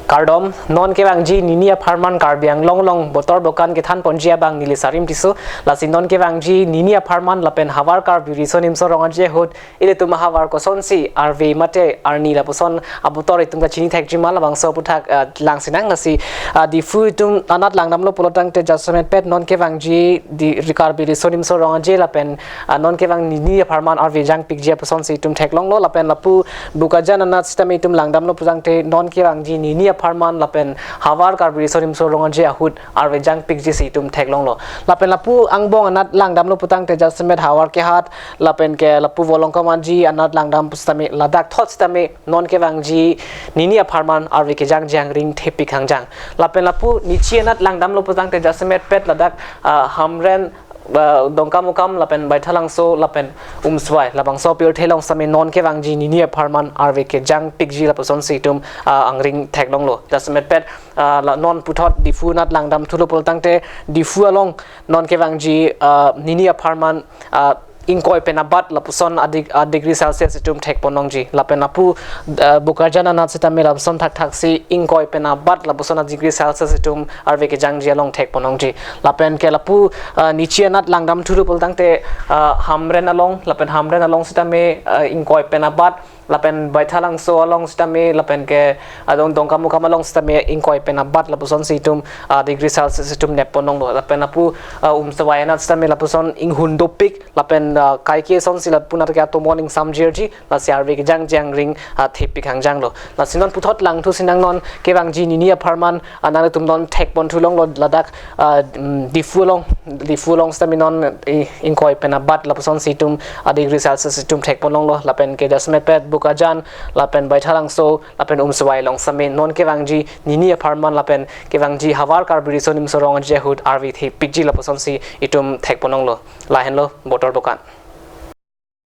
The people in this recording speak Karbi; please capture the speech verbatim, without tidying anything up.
Kardom, non kevangji nini apharman Karbi Anglong along botor bokan kethan ponji abang neli Sarim Tisso, lasi non kevangji nini apharman lapen havar Karbi Riso Nimso Rong Aje ahut ilitum ahavar kosonsi arve mate arni lapuson abotor itum kachini thekji ma labangso aputhak, ah, langsinang. Lasi, ah, Diphu itum anat langdamlo pulotangte jasemet pet non kevangji di Karbi Riso Nimso Rong Aje lapen, ah, non kevang nini apharman arve jangpikji apusonsi itum theklonglo, lapen lapu Bokajan anat sitame itum langdamlo pulotangte non kevangji nini apharman lapen havar Karbi Riso Nimso Rong Aje ahut arve jangpikji si itum theklonglo. Lapen lapu angbong anat langdamlo pulotangte jasemet Howraghat lapen ke lapu Volongkom Aji anat langdam pusitame ladak thot sitame non kevangji nini apharman arve kejangji angring thepik hangjang. Lapen lapu nichi anat langdamlo pulotangte jasemet pet ladak, ah, Hamren, ah, Dongkamukam lapen Baithalangso lapen Umswai labangso apirthe along sitame non kevangji nini apharman arve kejangpikji lapusonsi itum, ah, angring theklonglo. Jasemet pet, ah, la non puthot Diphu anat langdamthulo pulotangte Diphu along non kevangji, ah, nini apharman, ah, ingkoi pen abat lapuson adig-, a degree Celsius itum thekponlongji. Lapen lapu, ah, Bokajan anat sitame lapuson thakthaksi ingkoi pen abat lapuson a degree Celsius itum arve kejangji along thekponlongji. Lapen ke lapu, ah, nichi anat langdamthulo pulotangte, ah, Hamren along, lapen Hamren along sitame, ah, ingkoi pen abat, lapen Baithalangso along sitame, lapen ke adong Dongkamukam along sitame ingkoi pen abat lapusonsi itum, ah, degree Celsius itum nepponlonglo. Lapen lapu, ah, Umswai anat sitame lapuson inghun dopik, lapen, ah, kaike asonsi lapu anat ke atomon ingsamjirji, lasi arve kejangji angring, ah, thepik hangjanglo. Lasi non puthot langthusinang non kevangji nini apharman, ah, nangtum non thekponthulonglo ladak, ah, mm, Diphu along, Diphu along sitame non i-, ingkoi pen abat lapusonsi itum a degree Celsius itum thekponlonglo, lapen ke jasemet pet Bokajan, lapen Baithalangso, lapen Umswai along sitame non kevangji nini apharman lapen kevangji havar Karbi Riso Nimso Rong Aje ahut arve thepikji lapusonsi itum thekponlonglo. Lahenlo botor bokan.